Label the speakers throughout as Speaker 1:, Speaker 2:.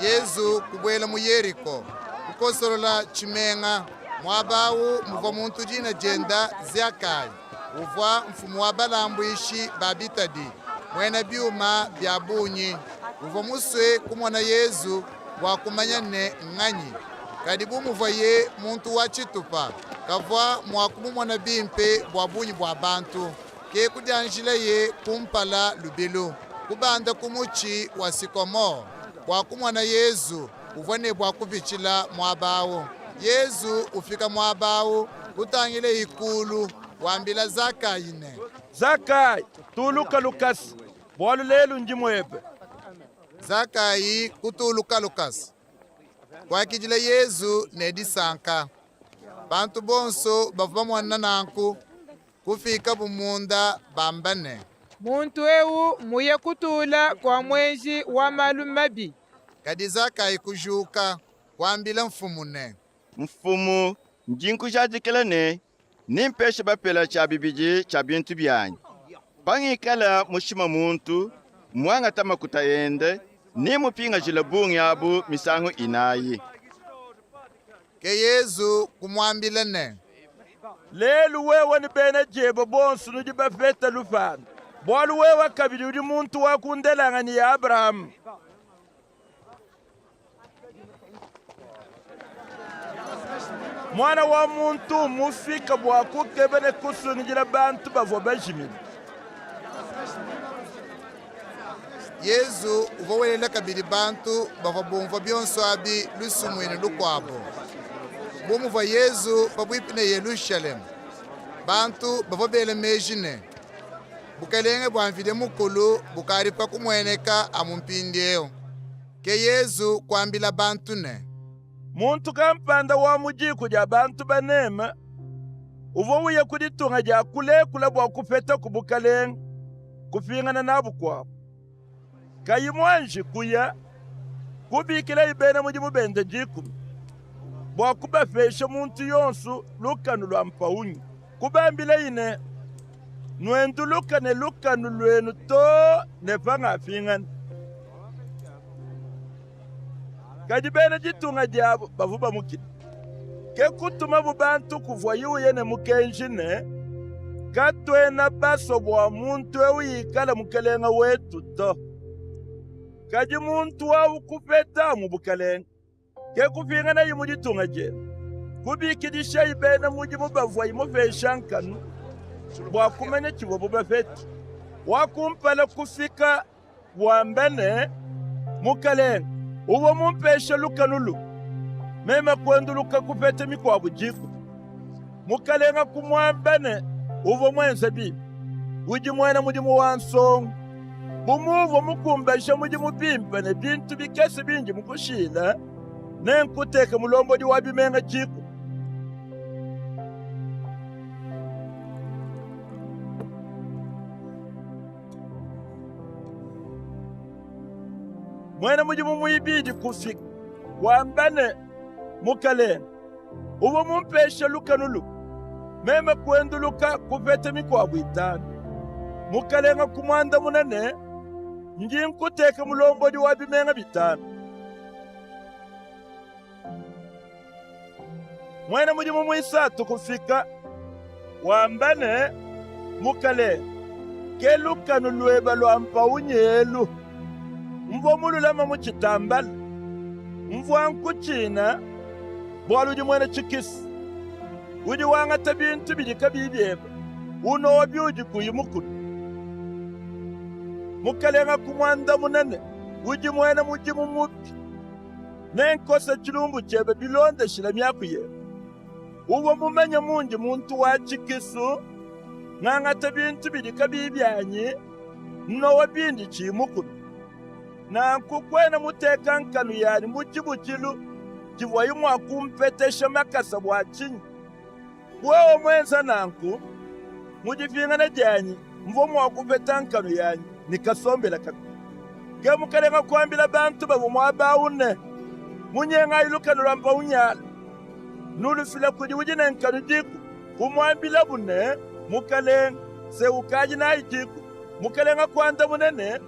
Speaker 1: Yezu kubuela mu Yeriko, kukosolola tshimenga. Muaba awu muvua muntu dina dienda Zakayi, uvua mfumu wa balambuishi ba bitadi, muena biuma bia bungi. Uvua musue kumona Yezu bua kumanya ne nnganyi. Kadi bu muvuaye muntu wa tshitupa, kavua mua kumumona bimpe bua bungi bua bantu. Ke kudianjilaye kumpala lubilu, kubanda ku mutshi wa sikomore bua kumona Yezu uvua ne bua kupitshila muaba au. Yezu ufika muaba au, kutangilaye kuulu, wambila Zakayi ne.
Speaker 2: Zakayi, tuluka lukasa, bualu lelu ndi muebe.
Speaker 1: Zakayi kutuluka lukasa, kuakidila Yezu ne disanka. Bantu bonso bavua bamona nanku, Kufikabu munda bamba ne.
Speaker 3: Muntu eu mmuye kutula kua muenji wa malu mabi.
Speaker 1: Kadi Zakayi kujuka, kuambila Mfumu ne.
Speaker 4: Mfumu, ndi nkujadikila ne, nempeshe bapela tshia bibidi tshia bintu bianyi. Pangikala mushime muntu, muangate makuta ende, nemmupingajile bungi abu misangu inayi.
Speaker 1: Ke Yezu kumuambila ne.
Speaker 2: Lelu wewe ne bena diebe bonso nudi bapete lupandu, bualu wewe kabidi udi muntu wa ku ndelanganyi ya Abrahame. Muana wa muntu mmufike bua kukeba ne kusungidila bantu bavua bajimine.
Speaker 1: Yezu uvua welela kabidi bantu bavua bumvua bionso abi lusumuinu lukuabu. Bu muvua Yezu pabuipi ne Yelushalema, bantu bavua bela meji ne, Bukalenge bua Mvidi Mukulu bukadi pa kumueneka amu mpindiewu. Ke Yezu kuambila bantu ne.
Speaker 2: Muntu kampanda wa mu diku dia bantu baneme uvua uya ku ditunga dia kulekule bua kupetaku bukalenge, kupingana nabu kuabu. Kayi muanji kuya, kubikilaye bena mudimu bende dikumi, bua kubapesha muntu yonsu lukanu lua mpawungi. Kubambilaye ne, Nuenduluke ne lukanu luenu too ne pangapingana. Kadi bena ditunga diabu bavua bamukine. Ke kutumabu bantu kuvuaye uya ne mukenji ne, Katuena basue bua muntu ewu ikale mukalenga wetu to. Kadi muntu awu kupeta amu bukalenga. Ke kupinganaye mu ditunga diende. Kubikidishaye bena mudimu bavuaye mupesha nkanu bua kumanya tshivuabu bapete. Wa kumpala kufika wamba ne, Mukalenga, uvua mumpeshe lukanu lumue, meme kuenduluka kupeta mikuabu dikumi. Mukalenga kumuamba ne, Uvua muenze bimpe, udi muena mudimu wa nsongu. Bu muuvua mukumbaje mudimu bimpe ne bintu bikese bindi mukushile, nenkuteke mulombodi wa bimenga dikumi. Muena mudimu muibidi kufika, wamba ne, Mukalenga, uvua mumpeshe lukanu lumue, meme kuenduluka kupeta mikuabu itanu. Mukalenga kumuandamuna ne, Ndi nkuteka mulombodi wa bimenga bitanu. Muena mudimu muisatu kufika, wamba ne, Mukalenga, ke lukanu luebe lua mpawunyi elu. Mvua mululame mu tshitambala. Mvua nkutshina, bualu udi muena tshikisu. Udi wangata bintu bidi kabiyi biebe, unowa biudi kuyi mukune. Mukalenga kumuandamuna ne, Udi muena mudimu mubi. Nenkose tshilumbu tshiebe bilondeshile miaku yebe. Uvua mumanye mundi muntu wa tshikisu, ngangata bintu bidi kabiyi bianyi, nnowa bindi tshiyi mukune. Nanku kuena muteka nkanu yanyi mu tshibutshilu tshivuayi mua kumpetesha makasa bua tshinyi? Wewe muenza nanku, mu dipingana dianyi mvua mua kupeta nkanu yanyi ne kasombela kabidi. Ke mukalenga kuambila bantu bavua muaba awu ne, Munyengayi lukanu lua mpawungi alu, nulufile kudi udi ne nkanu dikumi. Kumuambilabu ne, Mukalenga, se ukadi nayi dikumi. Mukalenga kuandamuna ne,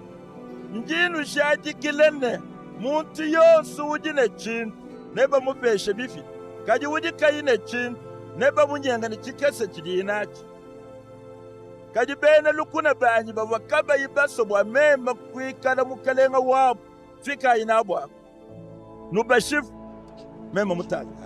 Speaker 2: Ndi nnujadikila ne. Muntu yonso udi ne tshintu nebamupeshe bipite, kadi udi kayi ne tshintu nebamunyenga ne tshikese tshidiye natshi. Kadi bena lukuna banyi bavua kabayi basue bua meme kuikala mukalenga wabu, fikayi nabu apa, nubashipe meme mutangile.